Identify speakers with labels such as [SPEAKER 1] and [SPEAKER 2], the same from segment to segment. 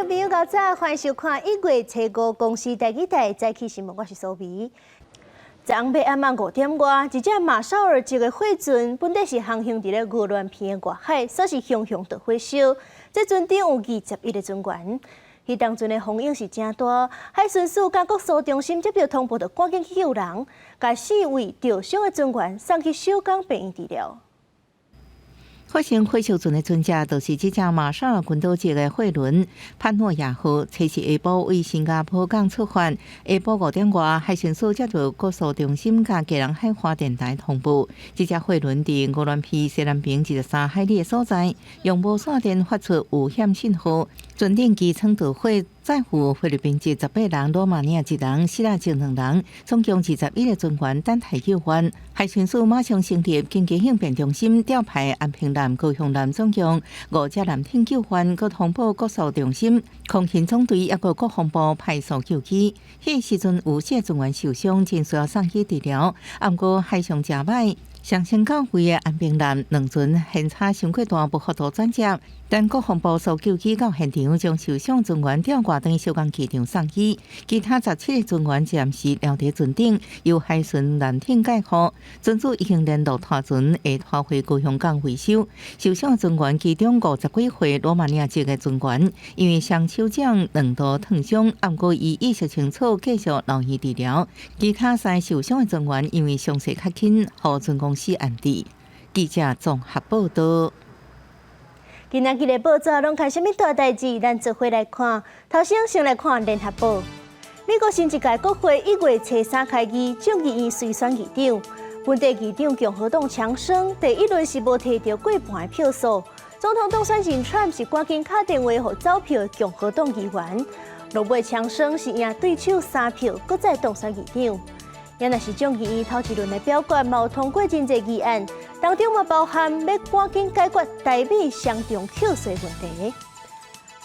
[SPEAKER 1] 眾朋友較早，歡迎收看1月初5公視台語台早起新聞，我是蘇美。昨昏暝暗5點外，一隻馬紹爾籍的貨船，本底是航行佇咧鵝鑾鼻的外海，煞是雄雄著火燒。這船頂有21個船員，彼當陣的風湧是誠大，海巡署佮國搜中心接著通報，著趕緊去救人，共四位著傷的船員送去小港病院治療。
[SPEAKER 2] 發生火燒船的船隻，就是這隻馬紹爾群島籍的貨輪潘諾亞號，初四下晡為新加坡港出發。下晡5點外，海巡署接到國搜中心佮基隆海華電台通報，這隻貨輪佇鵝鑾鼻西南爿23海里的所在，用無線電發出遇險信號。船頂機艙著火，載負菲律賓籍18人、羅馬尼亞一人、希臘籍兩人，總共21個船員等待救援。海巡署馬上成立緊急應變中心，調派安平艦、高雄艦總共五隻艦艇救援，閣通報國搜中心、空勤總隊，抑閣國防部派搜救機。彼時陣有四個船員受傷，正需要送去治療。毋過海象誠歹，上先到位的安平艦兩船現差傷過大，無法度轉接。等國防部搜救機到現場，將受傷船員調掛轉小港機場送醫。其他17個船員暫時留佇船頂，由海巡艦艇蓋護。船主已經聯絡拖船，會拖回高雄港維修。受傷船員其中50幾歲羅馬尼亞籍的船員，因為雙手掌兩度燙傷，毋過伊意識清楚，繼續留院治療。其他三個受傷的船員因為傷勢較輕，予船公司安置。記者綜合報道。
[SPEAKER 1] 今仔日的報紙攏看啥物大代誌？咱做伙來看。頭先先來看聯合報。美國新一屆國會1月初3開議，眾議院隨選議長。本地議長共和黨強生第一輪是無提著過半的票數。總統當選人川普是趕緊敲電話予走票的共和黨議員。落尾強生是贏對手3票，閣再當選議長。也若是眾議院頭一輪的表決，嘛有通過真濟議案，當中嘛包含欲趕緊解決台美雙重課稅問題。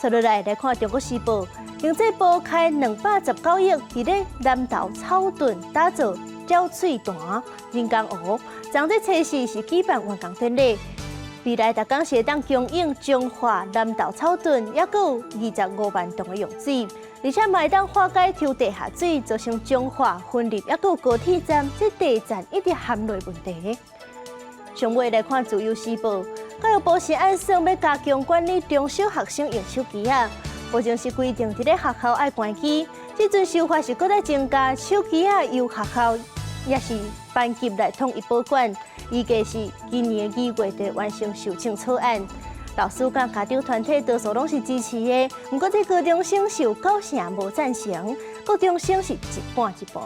[SPEAKER 1] 接落來來看《中國時報》，經濟部開219億，佇咧南投草屯打造鳥喙潭人工湖，昨日初四是舉辦完工典禮。未來逐工是會當供應彰化南投草屯，抑閣有25萬噸的用水，而且嘛會當化解抽地下水，造成彰化分立，抑閣有高鐵站這地站一直陷落問題。上尾來看《自由時報》，教育部是按算欲加強管理中小學生用手機仔，目前是規定佇咧學校愛關機，這陣修法是閣再增加手機仔由學校抑是班級來統一保管。預計是今年2月就完成修正草案。老師佮家長團體多數攏是支持的，毋過這高中生是有九成無贊成，國中生是一半一半。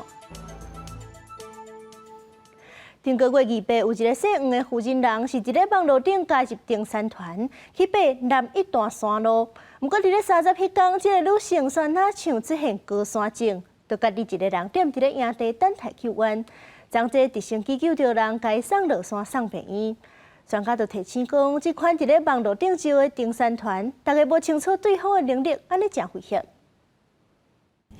[SPEAKER 1] 頂個月28有一個姓黃的婦人人是佇咧網路頂加入登山團，去爬南一段山路。毋過佇咧30彼工，這个女性煞若像出現高山症，就家己一个人踮佇咧營地等待救援。昨這直升機救著人，共伊送落山送病院。專家就提醒講，這款佇咧網路頂招的登山團，大家無清楚對方的能力，按呢誠危險。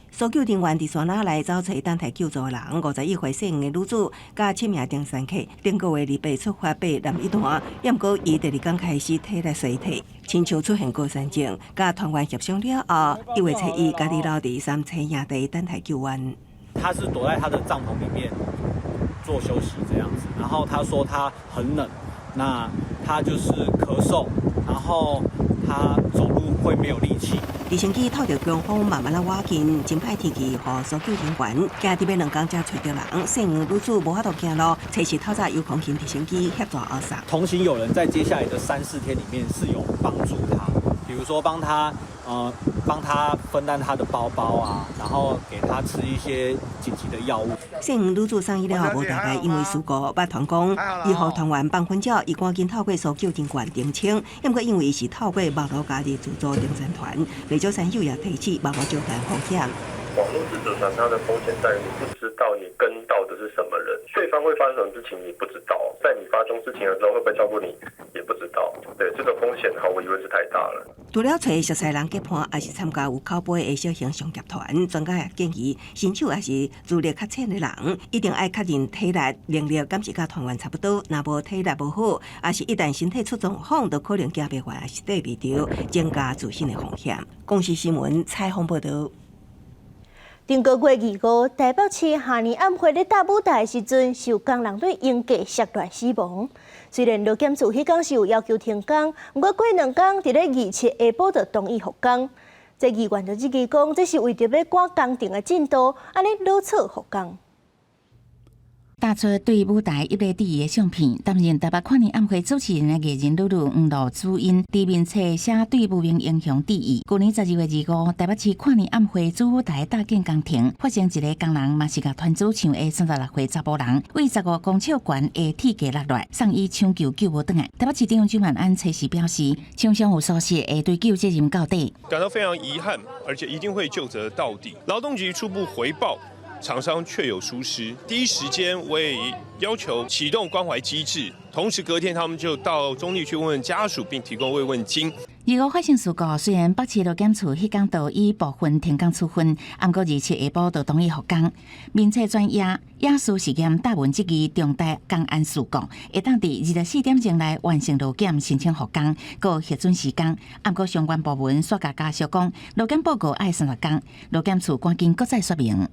[SPEAKER 3] 搜救人員佇山仔內走揣等待救助人，51歲姓黃的女子，佮七名登山客，頂個月28出發爬南一段，毋過伊第二工開始體力衰退，親像出現高山症，佮團員協商了後，1月初1家己留佇三叉營地等待救援。
[SPEAKER 4] 他是躲在他的帳篷裡面做休息這樣子，然後他說他很冷，那他就是咳嗽，然後他走路會沒有力氣。
[SPEAKER 3] 直升機透著強風，慢慢仔倚近，真歹天氣，予搜救人員驚佇欲兩工才揣著人。姓黃女子無法度行路，初四透早由空勤直升機協助後送。
[SPEAKER 4] 同行有人在接下來的三四天裡面是有幫助他，比如說幫他分擔他的包包啊，然後給他吃一些緊急的藥物。
[SPEAKER 3] 姓黃女子送醫了後無大礙，因為事故捌團講，伊予團員放粉鳥，伊趕緊透過搜救人員澄清。毋過因為伊是透過網路加入自助登山團，袂少山友也提起網路招團風險。
[SPEAKER 5] 網絡自主船，它的風險在於你不知道你跟到的是什麼人，對方會發生什麼事情你不知道，在你發生事情的時候會不會照顧你也不知道。對，這個風險毫無疑問是太大了。
[SPEAKER 3] 除了揣熟似人結伴，抑是參加有口碑的小型商業團，專家也建議，新手抑是資歷較淺的人，一定愛確認體力能力敢是佮團員差不多。若無體力無好，抑是一旦身體出狀況，就可能行袂完，抑是綴袂著，增加自身的風險。公視新聞採訪報導。
[SPEAKER 1] 頂個月25，台北市跨年晚會咧搭舞台的時陣，有工人對鷹架摔落死亡。雖然勞檢處彼工是有要求停工，毋過過兩工佇咧27下晡就同意復工。這議員就質疑講，這是為著欲趕工程的進度，按呢囉嗦復工。
[SPEAKER 6] 搭出對舞台一個第一的相片，擔任台北跨年晚會主持人的藝人女女黃羅主茵，佇面冊寫對無名英雄致意。舊年12月25，台北市跨年晚會主舞台搭建工程，發生一個工人嘛是共團主唱的36歲查埔人，為15公尺懸的鐵架落來，送醫搶救救無轉來。台北市長蔣萬安初時表示，廠商有疏失，會追究責任到底。
[SPEAKER 7] 感到非常遺憾，而且一定會究責到底。勞動局初步回報，廠商確有疏失，第一時間我也要求啟動關懷機制，同時隔天他們就到中壢去慰問家屬，並提供慰問金。
[SPEAKER 6] 二五發生事故，雖然北市勞檢處彼工就以部分停工處分，毋過27下晡就同意復工。面冊專頁亞斯實驗答文質疑重大工安事故，會當佇24點鐘內完成勞檢申請復工，閣核准時間。毋過相關部門煞共家屬講，勞檢報告愛30工，勞檢處趕緊閣再說明。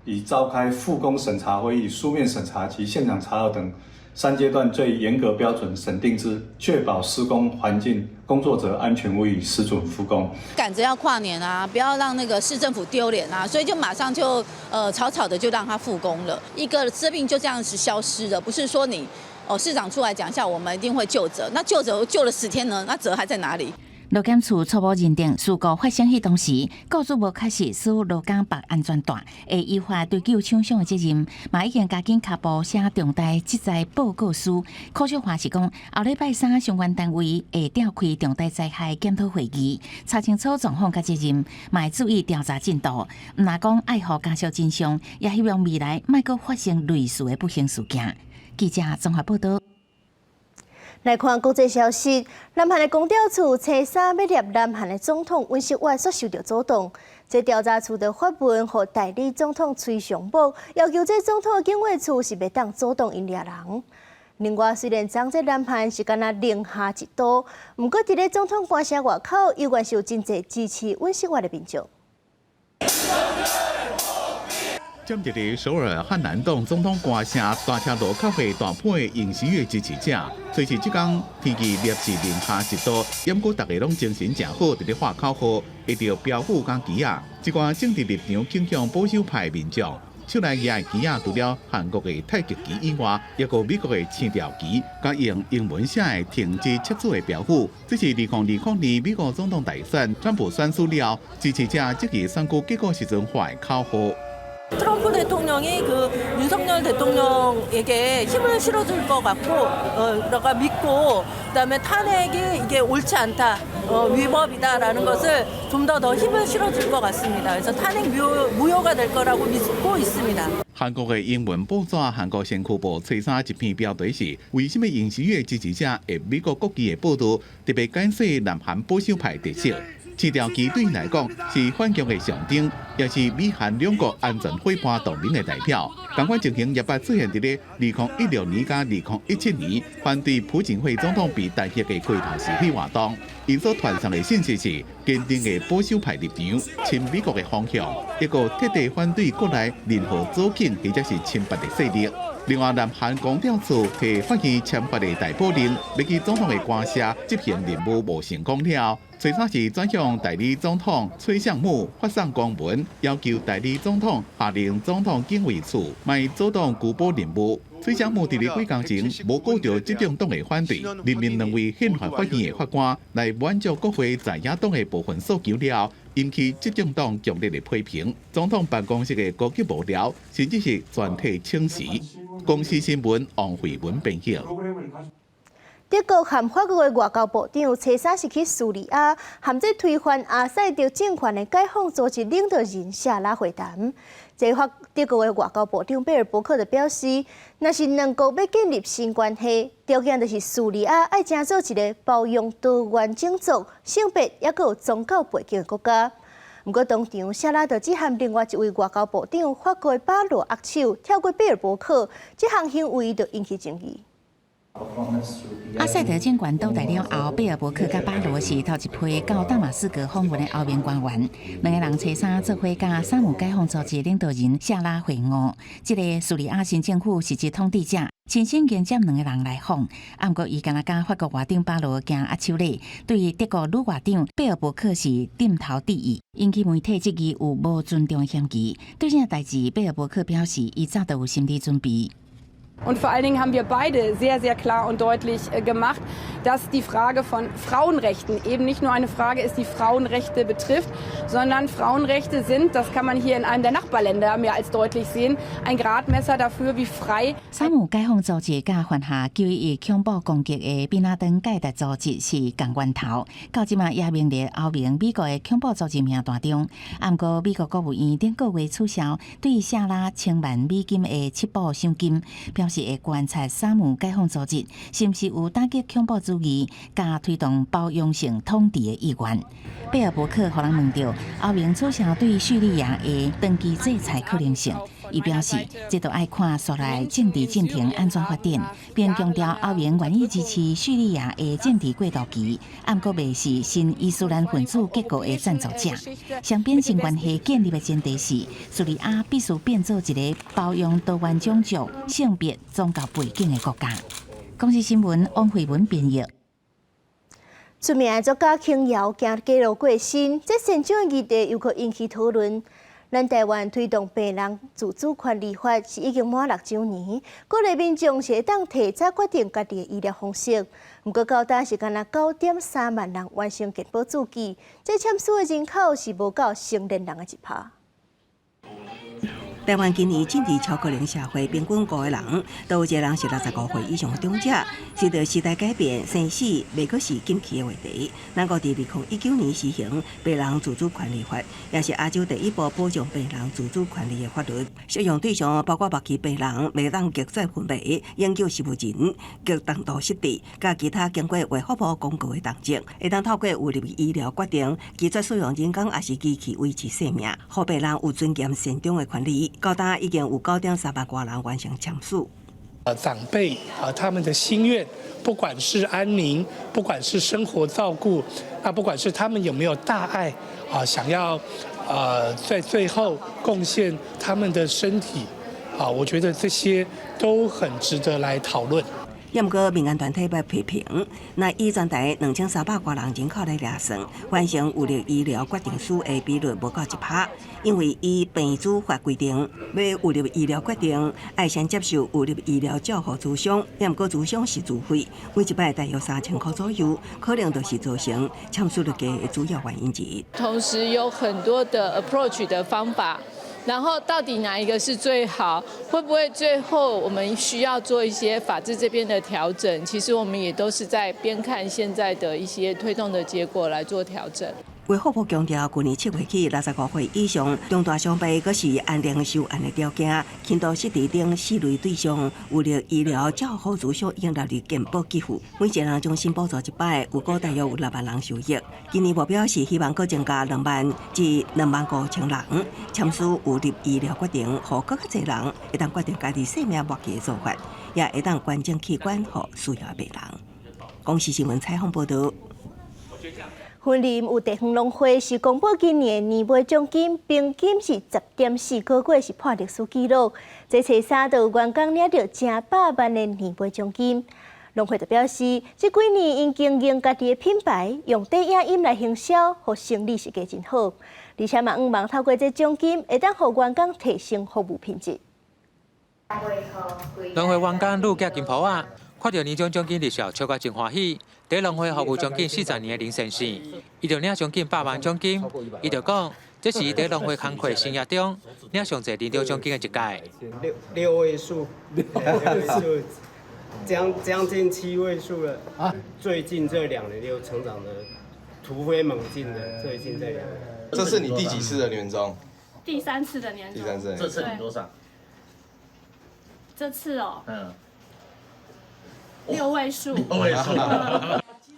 [SPEAKER 8] 已召開復工審查會議、書面審查及現場查核等三階段最嚴格標準審定之，確保施工環境工作者安全無虞，始准復工。
[SPEAKER 9] 趕着要跨年啊，不要讓那個市政府丟臉啊，所以就馬上就草草的就讓他復工了。一個生命就這樣子消失了，不是說你哦市長出來講一下，我們一定會究責。那究責究了10天呢？那責還在哪裡？
[SPEAKER 6] 勞檢處初步認定事故發生彼當時，雇主無確實使勞工縛安全帶，會依法追究廠商的責任。嘛已經加緊跤步寫重大職災報告書。柯秀華是講，後禮拜三相關單位會召開重大災害檢討會議，查清楚狀況佮責任，嘛會注意調查進度。毋但講愛予家屬真相，也希望未來莫閣發生類似的不幸事件。記者綜合報導。
[SPEAKER 1] 來看國際消息，南韓的公調處初三欲掠南韓的總統尹錫悅煞受著阻擋。這調查處就發文予代理總統崔尚木，要求這總統的警衛處是袂當阻擋𪜶掠人。另外，雖然昨這南韓是干焦零下1度，毋過佇咧總統官舍外口，猶原是有真濟支持尹錫悅的民眾。
[SPEAKER 10] 佔佇首爾漢南洞總統官舍大車路口的大批尹錫悅支持者，雖是這工天氣攝氏零下1度，毋過逐家攏精神誠好，佇咧喊口號，挃著標語佮旗仔，這寡政治立場傾向保守派民眾，手內舉的旗仔，除了韓國的太極旗以外，抑閣美國的星條旗，佮用英文寫的停止竊取的標語。這是2020年美國總統大選，川普選輸了，支持者質疑選舉結果時陣喊的口號。
[SPEAKER 11] 트럼프 대통령이 그 윤석열 대통령에게 힘을 실어줄 것 같고, 그러니까 믿고, 그다음에 탄핵이 이게 옳지 않다, 위법이다라는 것을 좀 더 더 힘을 실어줄 것 같습니다. 그래서 탄핵 무효가 될 거라고 믿고 있습니다.
[SPEAKER 10] 韓國的英文報紙《韓國先驅報》初三一篇標題是：為什麼尹錫悅支持者挃美國國旗的報導，特別解釋南韓保守派特色。這條旗對𪜶來講是反共的象徵，也是美韓兩國安全夥伴同盟的代表。仝款情形也捌出現佇咧2016年佮2017年反對朴槿惠總統被彈劾的街頭示威活動。𪜶所傳送的信息是堅定的保守派立場，親美國的方向，抑閣徹底反對國內任何左傾或者是親北的勢力。另外，南韓公調處替法院簽發的逮捕令，欲去總統的官舍執行任務無成功了。初三是轉向代理總統崔尚木發送公文，要求代理總統下令總統警衛處莫阻擋拘捕任務。崔尚木佇咧幾工前無顧著執政黨的反對，任命兩位憲法法院的法官來滿足國會在野黨的部分訴求了，引起執政黨強烈的批評。總統辦公室的高級幕僚甚至是全體請辭。公視新聞王慧文編譯。
[SPEAKER 1] 德國和法國的外交部長初三是去敘利亞，和這推翻阿薩德政權的解放組織領導人夏拉會談。這法德國的外交部長貝爾伯克就表示，若是兩國欲建立新關係，條件就是敘利亞愛成做一个包容多元種族、性別抑閣有宗教背景的國家。毋過當場夏拉就只和另外一位外交部長法國的巴羅握手，跳過貝爾伯克，這項行為就引起爭議。
[SPEAKER 6] 阿薩德政權倒台了後，貝爾伯克佮巴羅是頭一批到大馬士革訪問的歐盟官員。兩个人初三做伙佮沙姆解放組織領導人夏拉會晤。這个敘利亞新政府實質統治者親身迎接兩个人來訪。毋過伊敢若佮法國外長巴羅行握手禮，對德國女外長貝爾伯克是點頭致意，引起媒體質疑有無尊重嫌疑。對這件代誌，貝爾伯克表示，伊早就有心理準備。
[SPEAKER 12] Und vor allen Dingen haben wir beide sehr, sehr klar und deutlich gemacht, dass die Frage von Frauenrechten eben nicht nur eine Frage ist, die Frauenrechte betrifft, sondern Frauenrechte sind, das kann man hier in einem der Nachbarländer mehr als deutlich sehen, ein Gradmesser dafür, wie frei.
[SPEAKER 6] 沙姆解放組織佮犯下911恐怖攻擊的賓拉登蓋達組織是仝源頭，到這馬也名列歐盟、美國的恐怖組織名單中。毋過美國國務院頂個月取消對夏拉千萬美金的緝捕賞金，表示會觀察沙姆解放組織是毋是有打擊恐怖主義、佮推動包容性統治的意願。貝爾伯克予人問著歐盟取消對敘利亞的長期制裁可能性，伊表示這都愛看紲來政治進程按怎發展，並強調歐盟願意支持敘利亞的政治過渡期，毋過袂是新伊斯蘭分子結構的贊助者。雙邊新關係建立的前提是敘利亞必須變做一个包容多元種族、性別、宗教背景的國家。公視新聞王慧文編譯。
[SPEAKER 1] 出名的作家瓊瑤行街路過身，這善終的議題又閣引起討論。咱台灣推動病人自主權立法是已經滿6週年，鼓勵民眾是會當提早決定家己的醫療方式。毋過到今是干焦9.3萬人完成健保註記，這簽署的人口是無夠成年人的1%。
[SPEAKER 3] 台灣今年進入超高齡社會，平均五個人都有一個人是65歲以上的長者。隨著時代改變，生死袂閣是禁忌的話題。咱國佇2019年施行病人自主權利法，也是亞洲第一部保障病人自主權利的法律。適用對象包括末期病人、袂當拒絕昏迷、永久失智人、極重度失智，佮其他經過衛福部公告的重症，會當透過預立醫療決定，拒絕使用人工抑是機器維持生命，予病人有尊嚴善終的權利。到今已經有9.3萬外人完成簽署。
[SPEAKER 13] 長輩啊，他們的心願，不管是安寧，不管是生活照顧，那不管是他們有沒有大愛啊，想要在最後貢獻他們的身體啊，我覺得這些都很值得來討論。
[SPEAKER 3] 也毋過民間團體欲批評，若以全台2300外人人口來量算，完成預立醫療決定書的比率無夠1%，因為依病主法規定，欲預立醫療決定，愛先接受預立醫療照護諮商，也毋過諮商是自費，每一擺大約3000箍左右，可能就是造成簽署率低的主要原因之一。
[SPEAKER 14] 同時有很多的 approach 的方法。然後到底哪一個是最好？會不會最後我們需要做一些法制這邊的調整？其實我們也都是在邊看現在的一些推動的結果來做調整。
[SPEAKER 3] 衛福部強調，去年7月起，65歲以上重大傷病，閣是安寧受案的條件，輕度失智等四類對象，預立醫療照護諮商已經納入健保給付，每一個人終身補助一擺，預估大約有6萬人受益。今年目標是希望閣增加2萬至2萬5千人簽署預立醫療決定，予閣較濟人會當決定家己生命末期的做法，也會當捐贈器官予需要的病人。公視新聞採訪報導。
[SPEAKER 1] 雲林有地方農會是公布今年年尾獎金，平均是10.4個月，是破歷史紀錄。這初三就有員工領著成百萬的年尾獎金。農會就表示，這幾年𪜶經營家己的品牌，用短影音來行銷，予生理是加真好。而且嘛，向望透過這獎金，會當予員工提升服務品質。
[SPEAKER 15] 農會員工女寄金鋪仔，看著年終獎金入數，笑甲真歡喜。佇農會服務將近40年的林先生，伊就領將近百萬獎金。伊就講，這是伊佇農會工課生涯中領上濟年終獎金的一屆。
[SPEAKER 16] 六六位數，六位數。將近七位數了啊！最近這2年又成長得突飛猛進的，最近這兩年。
[SPEAKER 17] 這是你第幾次的年終？
[SPEAKER 18] 第三次的年終。
[SPEAKER 17] 第三次。
[SPEAKER 19] 這次領多少？
[SPEAKER 18] 這次哦，六位數。
[SPEAKER 19] 六位數。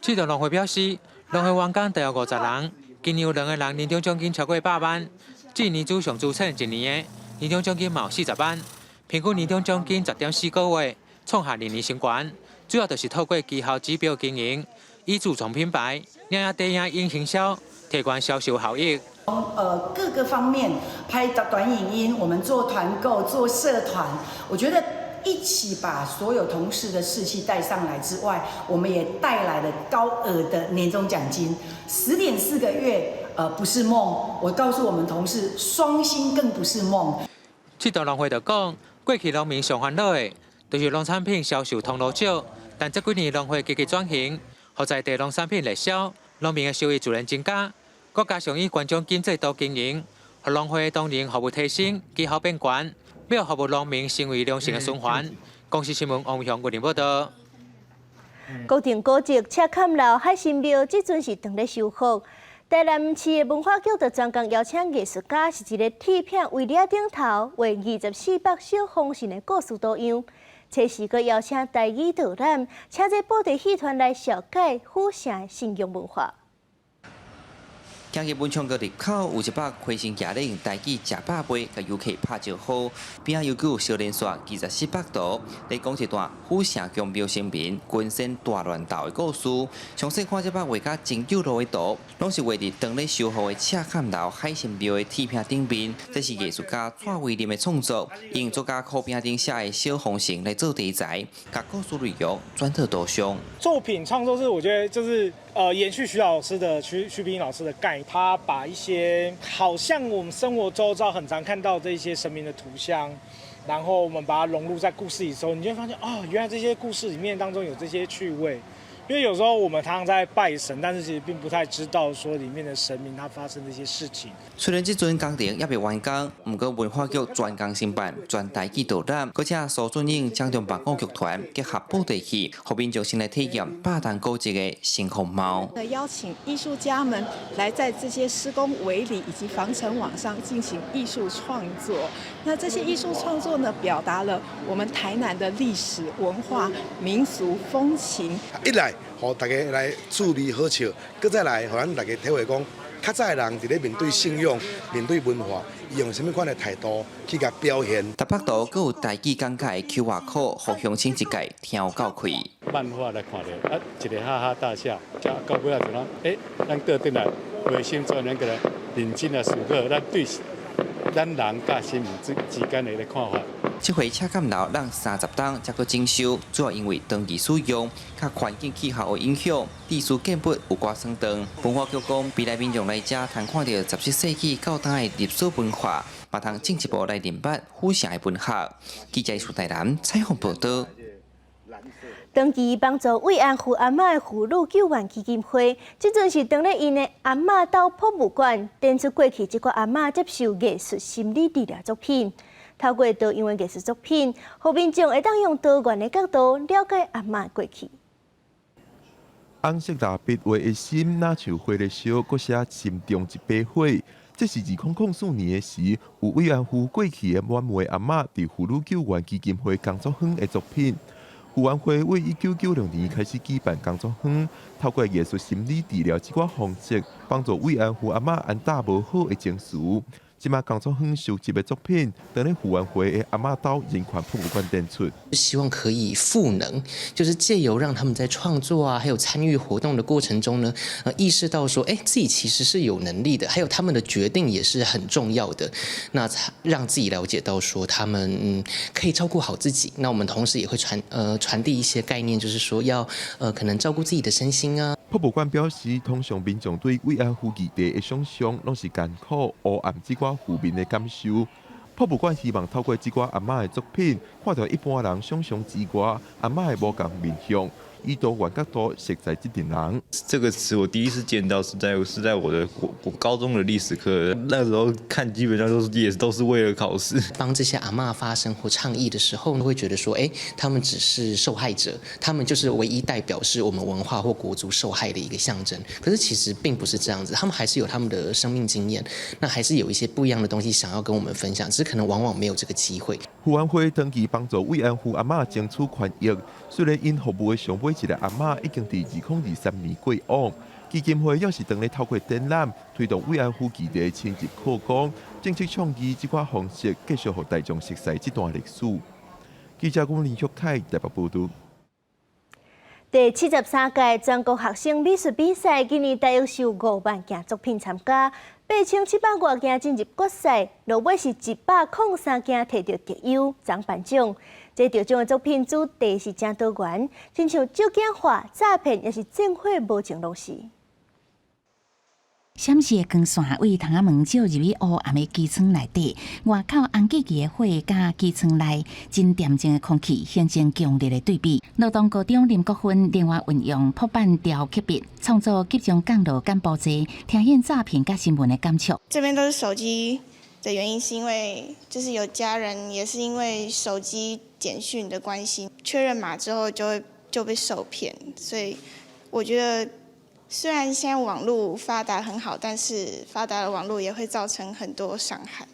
[SPEAKER 15] 這棟農會表示，農會員工大約50人，今年有兩個人年終獎金超過100萬，這年資上資淺一年的年終獎金嘛有40萬，平均年終獎金10.4個月，創下歷年新高。主要就是透過績效指標經營，以自創品牌，領影電影影行銷，提懸銷售效益。
[SPEAKER 20] 各個方面拍短影音，我們做團購、做社團，我覺得一起把所有同事的士氣帶上來之外，我們也帶來了高額的年終獎金，10.4個月，不是夢。我告訴我們同事，雙薪更不是夢。
[SPEAKER 15] 這棟農會就講，過去農民上煩惱的，就是農產品銷售通路少，但這幾年農會積極轉型，予在地農產品熱銷，農民的收益自然增加。閣加上以懸獎金制度經營，予農會當然服務提升，績效變懸，欲服務農民成為良性的循環。公視新聞王雄國林報道。
[SPEAKER 1] 國定古蹟赤崁樓海神廟，這陣是當咧修復。台南市的文化局就專工邀請藝術家，是一个鐵片圍籬頂頭畫24幅小風神的故事圖樣。初時閣邀請台語導覽，請這布袋戲團來紹介府城的信仰文化。
[SPEAKER 21] 行入文創局入口有一幅花生莢用台語食百倍，共遊客拍招呼。邊仔悠久小連續24幅圖，咧講一段府城宮廟神明群仙大亂鬥的故事。詳細看這幅畫甲真久路的圖，攏是畫佇當咧修復的赤崁樓海神廟的鐵片頂面。這是藝術家蔡威林的創作，用作家箍餅頂寫的小風神來做題材，共故事內容轉做圖像。
[SPEAKER 22] 作品創作是我覺得就是延續徐老師的徐徐冰老師的概念，他把一些好像我們生活周遭很常看到這些神明的圖像，然後我們把它融入在故事裡的時候，你就會發現哦，原來這些故事裡面當中有這些趣味。因為有時候我們常常在拜神，但是其實並不太知道說裡面的神明他發生的一些事情。
[SPEAKER 21] 雖然這陣工程猶未完工，毋過文化局專工承辦全台語導覽，閣請蘇俊英掌中木偶劇團結合布袋戲，予民眾先來體驗百重古蹟的新風貌。
[SPEAKER 23] 邀請藝術家們來在這些施工圍籬以及防塵網上進行藝術創作。那這些藝術創作呢，表達了我們台南的歷史文化、民俗風情。
[SPEAKER 24] 一來，予大家來趣味好笑；閣再來，予咱大家體會講，較早的人佇咧面對信仰、面對文化，伊用啥物款的態度去共表現。
[SPEAKER 21] 逐幅圖閣有台語講解的 QR code，予鄉親一概聽有夠開。
[SPEAKER 25] 漫畫來看著，啊，一个哈哈大笑，才到尾仔就講，欸，咱倒轉來回心轉咱過來認真來思考，咱對咱人佮神明之間的一个看法。
[SPEAKER 21] 這回赤崁樓咱30冬才閣整修，主要因為長期使用，佮環境氣候的影響，地勢建物有寡損斷。文化局講，未來民眾來遮通看著17世紀到今的歷史文化，嘛通進一步來認捌府城的文學。記者蘇台南採訪報導。
[SPEAKER 1] 長期幫助慰安婦阿嬤的婦女救援基金會，這陣是當咧𪜶的阿嬤島博物館展出過去這寡阿嬤接受藝術心理治療作品。透過多樣的藝術作品，予民眾會當用多元的角度了解阿嬤過去。
[SPEAKER 26] 紅色蠟筆畫的心，若像火咧燒，閣寫心中一把火。這是2004年的時，有慰安婦過去的滿妹阿嬤佇婦女救援基金會工作坊的作品。婦援會為1996年開始舉辦工作坊，透過藝術心理治療這寡方式，幫助慰安婦阿嬤安撫無好的情緒。這馬工作坊收集的作品，當咧婦援會的阿嬤島人權博物館展出。
[SPEAKER 27] 希望可以賦能，就是借由讓他們在創作啊，還有參與活動的過程中呢，意識到說，欸，自己其實是有能力的，還有他們的決定也是很重要的。那讓自己了解到說，他們可以照顧好自己。那我們同時也會傳遞一些概念，就是說要可能照顧自己的身心啊。
[SPEAKER 26] 博物館表示，通常民眾對慰安婦議題的想像，攏是艱苦、黑暗這寡負面的感受。博物館希望透過這寡阿嬤的作品，看著一般人想像之外，阿嬤的無仝面向，以多元角度熟似這陣人。
[SPEAKER 2] 這個詞我第一次見到是在我高中的歷史課，那時候看基本上都是也都是為了考試。
[SPEAKER 27] 幫這些阿嬤發聲或倡議的時候，會覺得說，哎，他們只是受害者，他們就是唯一代表是我們文化或國族受害的一個象徵。可是其實並不是這樣子，他們還是有他們的生命經驗，那還是有一些不一樣的東西想要跟我們分享，只是可能往往沒有這個機會。
[SPEAKER 26] 婦安會長期幫助慰安婦阿嬤爭取權益，雖然𪜶服務的上尾一个阿嬤已經佇2023年過往，基金會也是當咧透過展覽推動慰安婦議題深入曝光，政策倡議這款方式繼續予大眾熟悉這段歷史。記者郭林旭凱台北報導。
[SPEAKER 1] 第73屆全國學生美術比賽，今年大約是有5萬件作品參加，8700外件進入決賽，落尾是103件提著特優獎頒獎。這得獎的作品主題是誠多元，親像少囝畫、詐騙，抑是戰火無情攏是。
[SPEAKER 6] 閃爍的光線對窗仔門照入去烏暗的機艙內底，外口紅吱吱的火佮機艙內真恬靜的空氣形成強烈的對比。羅東高中林國芬另外運用撲板雕刻筆創作急降降落柬埔寨，呈現詐騙佮新聞的感觸。
[SPEAKER 4] 這邊都是手機的原因，是因為就是有家人也是因為手機簡訊的關係，確認碼之後就會就被受騙，所以我覺得。雖然現在網路發達很好，但是發達的網路也會造成很多傷害。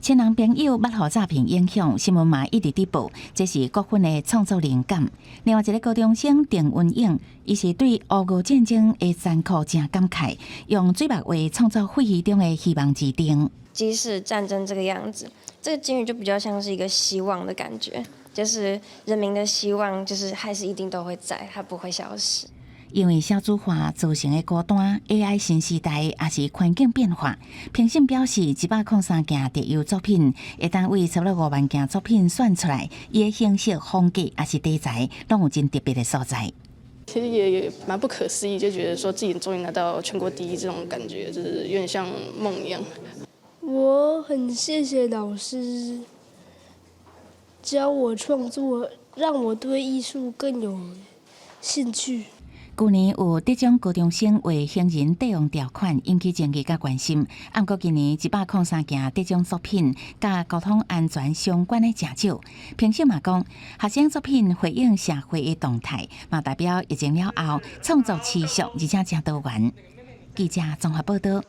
[SPEAKER 6] 親人朋友捌予詐騙影響，新聞嘛一直佇報，這是國芬的創作靈感。另外一个高中生鄧文穎，伊是對烏俄戰爭的殘酷誠感慨，用水墨畫創作廢墟中的希望之燈。
[SPEAKER 5] 即使戰爭這個樣子，這個鯨魚就比較像是一個希望的感覺，就是人民的希望，就是還是一定都會在，它不會消失。
[SPEAKER 6] 因為少子化造成的孤單，AI 新時代，抑是環境變化。評審表示，103件特優作品，會當為差不多5萬件作品選出來，伊的形式、風格抑是題材，攏有真特別的所在。
[SPEAKER 7] 其實也蠻不可思議，就覺得說自己終於拿到全國第一這種感覺，就是有點像夢一樣。
[SPEAKER 8] 我很謝謝老師教我創作，讓我對藝術更有興趣。
[SPEAKER 6] 舊年有得獎高中生畫行人帝王條款引起爭議佮關心，毋過今年103件得獎作品佮交通安全相關的誠少。評審嘛講，學生作品回應社會的動態，嘛代表疫情了後創作持續，而且誠多元。記者綜合報導。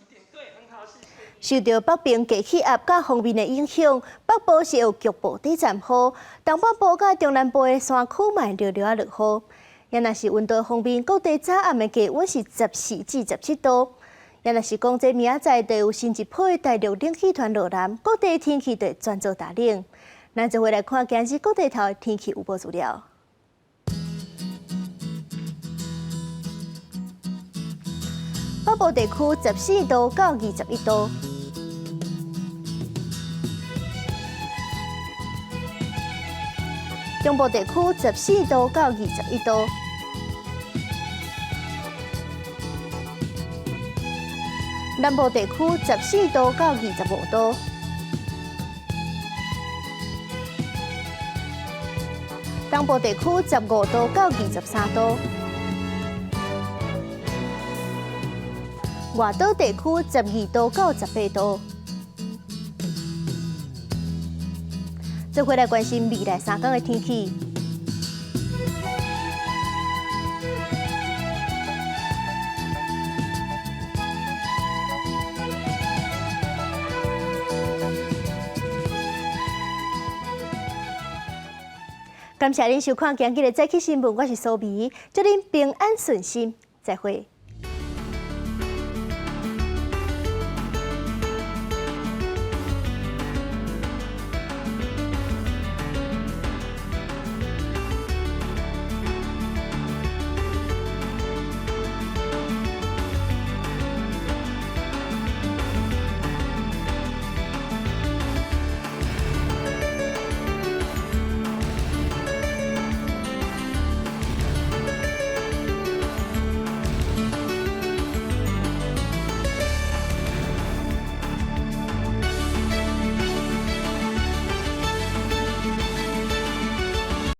[SPEAKER 1] 受著北邊低氣壓佮鋒面的影響，北部是有局部短暫雨，東北部佮中南部的山區嘛會落落仔落雨。也若是溫度方面，各地早暗的低溫是14至17度。也若是講這明仔載就有新一波的大陸冷氣團落南，各地天氣就會轉做大冷。咱做伙來看今日各地頭的天氣預報資料。北部地區14度到21度。中部地區14度到21度，南部地區14度到25度，東部地區15度到23度，外島地區12度到18度。做伙來關心未來3天的天氣。感謝恁收看今日的早起新聞，我是蘇美，祝恁平安順心，再會。